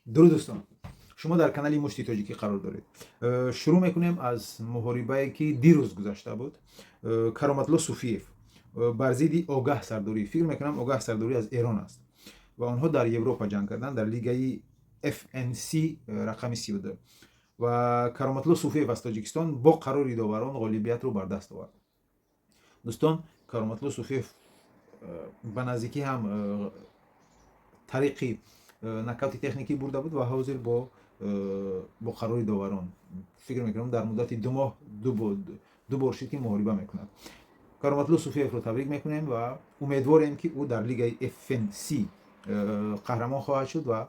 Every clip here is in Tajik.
Дуруд, дӯстон! Шумо дар канали Мушти Тоҷикӣ қарор доред. Шурӯъ мекунем аз муҳорибае, ки дирӯз гузашта буд. Кароматло Суфиев бар зидди Огаҳ Сардорӣ. Фикр мекунам, Огаҳ Сардорӣ аз Эрон аст ва онҳо дар Европа ҷанг карданд, дар лигаи FNC рақами 32, ва Кароматло Суфиев аз Тоҷикистон бо қарори доварон ғолибиятро бар даст овард. Дӯстон, Кароматло Суфиев ба наздикӣ ҳам тариқи нокаути техникӣ бурда буд ва ҳозир бо қарори доварон. Фикр мекунам, дар муддати 2 моҳ ду бор шуд, ки муҳориба мекунад. Кароматло Суфиевро табрик мекунем ва умедворем, ки ӯ дар лигаи FNC қаҳрамон хоҳад шуд ва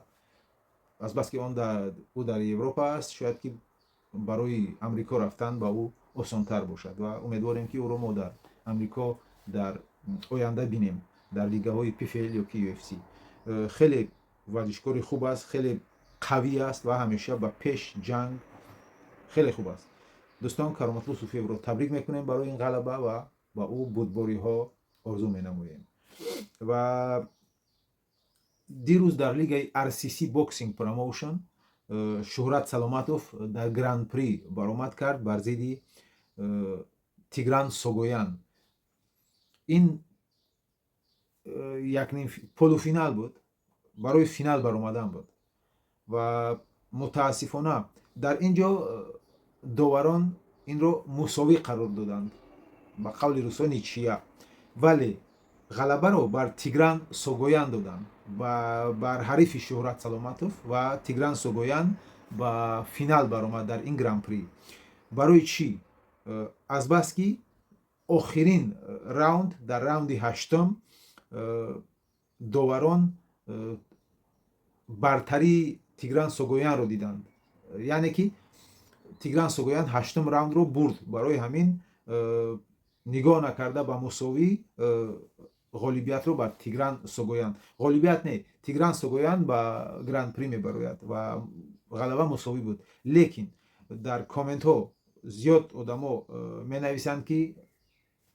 азбаски он ӯ дар Европа аст, шояд ки барои Амрико рафтан ба ӯ осонтар бошад ва умедворем, ки ӯро мо дар Амрико дар оянда бинем, дар лигаҳои PFL ё ки UFC. Хеле варзишкори хуб аст, хеле қавӣ аст ва ҳамеша ба пеш ҷанг хеле хуб аст. Дӯстон, Кароматло Суфиевро табрик мекунем барои ин ғалаба ва ба ӯ бурдбориҳо орзу менамоем. Ва дирӯз дар лигаи RCC Boxing Promotion Шӯҳрат Саломатов дар Гран-при баромад кард бар зидди Тигран Согоян. Ин якним полуфинал буд, барои финал баромадан буд ва мутаассифона дар ин ҷо доварон инро мусовӣ қарор доданд, ба қавли русо ничья, вале ғалабаро бар Тигран Согоян доданд, бар ҳарифи Шӯҳрат Саломатов, ва Тигран Согоян ба финал баромад дар ин Гран-при. Барои чӣ? Азбаски охирин раунд, дар раунди ҳаштум, доварон бартарии Тигран Согоянро диданд, яъне ки Тигран Согоян ҳаштум раундро бурд. Барои ҳамин, нигоҳ накарда ба мусовӣ, ғолибиятро бар Тигран Согоян, ғолибият не, Тигран Согоян ба Гран-при мебарояд ва ғалаба мусовӣ буд. Лекин дар комментҳо зиёд одамо менависанд, ки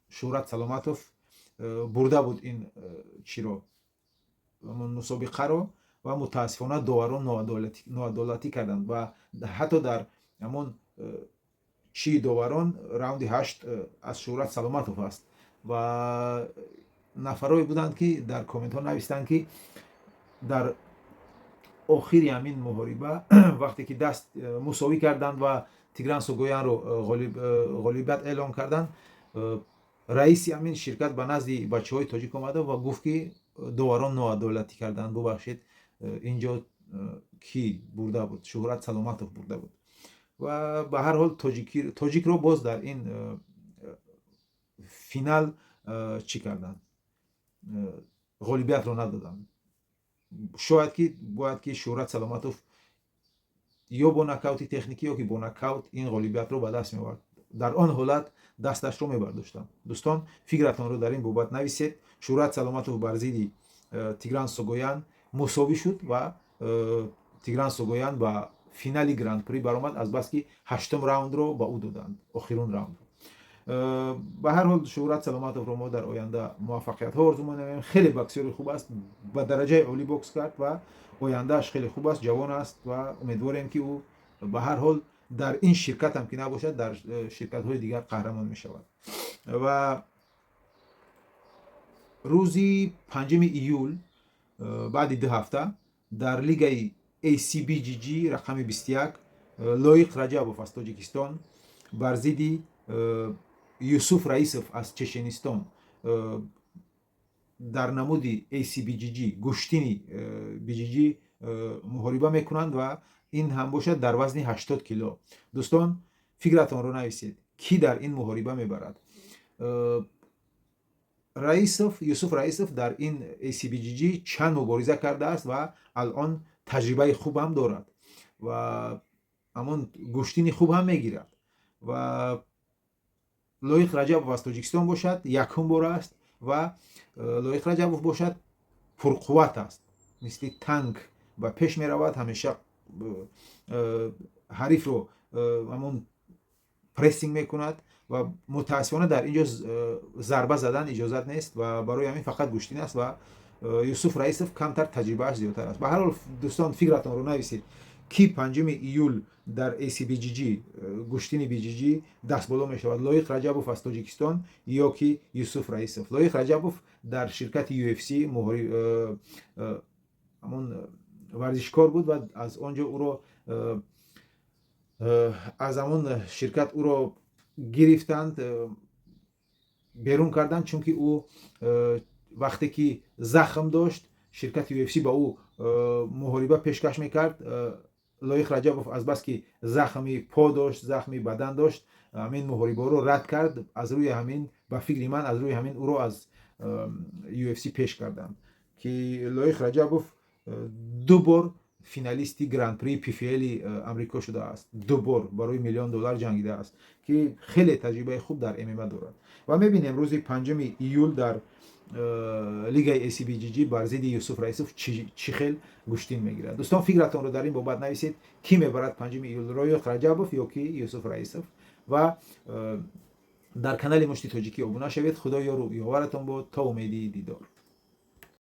Шӯҳрат Саломатов бурда буд ин чиро, мусобиқаро, ва мутаассифона доварон ноадолатӣ карданд ва ҳатто дар ҳамон чии доварон раунди ҳашт аз Шӯҳрат Саломатов аст. Ва нафарое буданд, ки дар комментҳо навистанд, ки дар охири ҳамин муҳориба, вақте ки даст мусовӣ карданд ва Тигран Согоянро ғолибият эълон карданд, раиси ҳамин ширкат ба назди бачаҳои тоҷик омада ва гуфт, ки доварон ноадолатӣ карданд, бубахшед. Инҷо кӣ бурда буд? Шӯҳрат Саломатов бурда буд. Ва ба ҳар ҳол тоҷикро боз дар ин финал чӣ карданд? Ғолибиятро надоданд. Шояд ки бояд ки Шӯҳрат Саломатов ё бо нокаути техникӣ, ё ки бо нокаут ин ғолибиятро ба даст меовард. Дар он ҳолат дасташро мебардоштанд. Дӯстон, фикратонро дар ин бобат нависед. Шӯҳрат Саломатов бар зидди Тигран Согоян мусовӣ шуд ва Тигран Согоян ба финали Гран-при баромад, азбаски ҳаштум раундро ба ӯ доданд, охирун раундро. Ба ҳар ҳол, Шӯҳрат Саломатовро мо дар оянда муваффақиятҳо орзу менамоем. Хеле боксёри хуб аст, ба дараҷаи олӣ бокс кард ва ояндааш хеле хуб аст, ҷавон аст ва умедворем, ки ӯ ба ҳар ҳол дар ин ширкатам ки набошад, дар ширкатҳои дигар қаҳрамон мешавад. Ва рӯзи 5 июл, баъди 2 ҳафта, дар лигаи ACBGG рақами 21 Лоиқ Раҷабов аз Тоҷикистон бар зидди Юсуф Раисов аз Чеченистон дар намуди ACBGG, гӯштини BJJ, муҳориба мекунанд ва ин ҳам бошад дар вазни 80 кило. Дӯстон, фикратонро нависед, кӣ дар ин муҳориба мебарад? Раисов, Юсуф Раисов дар ин ACBGG чанд мубориза кардааст ва алон таҷрибаи хуб ҳам дорад ва ҳамон гӯштини хуб ҳам мегирад. Ва Лоиқ Раҷабов аз Тоҷикистон бошад, якум бор аст ва Лоиқ Раҷабов бошад, пурқувват аст, мисли танк ба пеш меравад, ҳамеша ҳарифро ҳамон прессинг мекунад ва мутаассифона дар ин ҷо зарба задан иҷозат нест ва барои ҳамин фақат гӯштин аст. Ва Юсуф Раисов камтар таҷрибааш зиёдтар аст. Ба ҳар ҳол, дӯстон, фикратонро нависед, ки 5 июл дар ACBJJ, гӯштини BJJ, дастболо мешавад: Лоиқ Раҷабов аз Тоҷикистон ё ки Юсуф Раисов? Лоиқ Раҷабов дар ширкати UFC ҳамон варзишкор буд ва аз он ҷо ӯро, аз ҳамон ширкат ӯро гирифтанд, берун карданд, чунки ӯ вақте ки захм дошт, ширкати UFC ба ӯ муҳориба пешкаш мекард. Лоиқ Раҷабов азбаски захми по дошт, захми бадан дошт, ҳамин муҳорибаро рад кард. Аз рӯи ҳамин, ба фикри ман, аз рӯи ҳамин ӯро аз UFC пеш карданд, ки Лоиқ Раҷабов ду бор финалисти Гран-при PFL-и Амрико шудааст, ду бор барои миллион доллар ҷангидааст, ки хеле таҷрибаи хуб дар ММА дорад. Ва мебинем, рӯзи 5 июл дар лигаи ACBJJ бар зидди Юсуф Раисов чӣ хел гӯштин мегирад. Дӯстон, фикратонро дар ин бобат нависед: кӣ мебарад 5 июл, Лоиқ Раҷабов ё ки Юсуф Раисов? Ва дар канали Мушти Тоҷикӣ обуна шавед. Худо ёру ёваратон бод, то умеди дидор.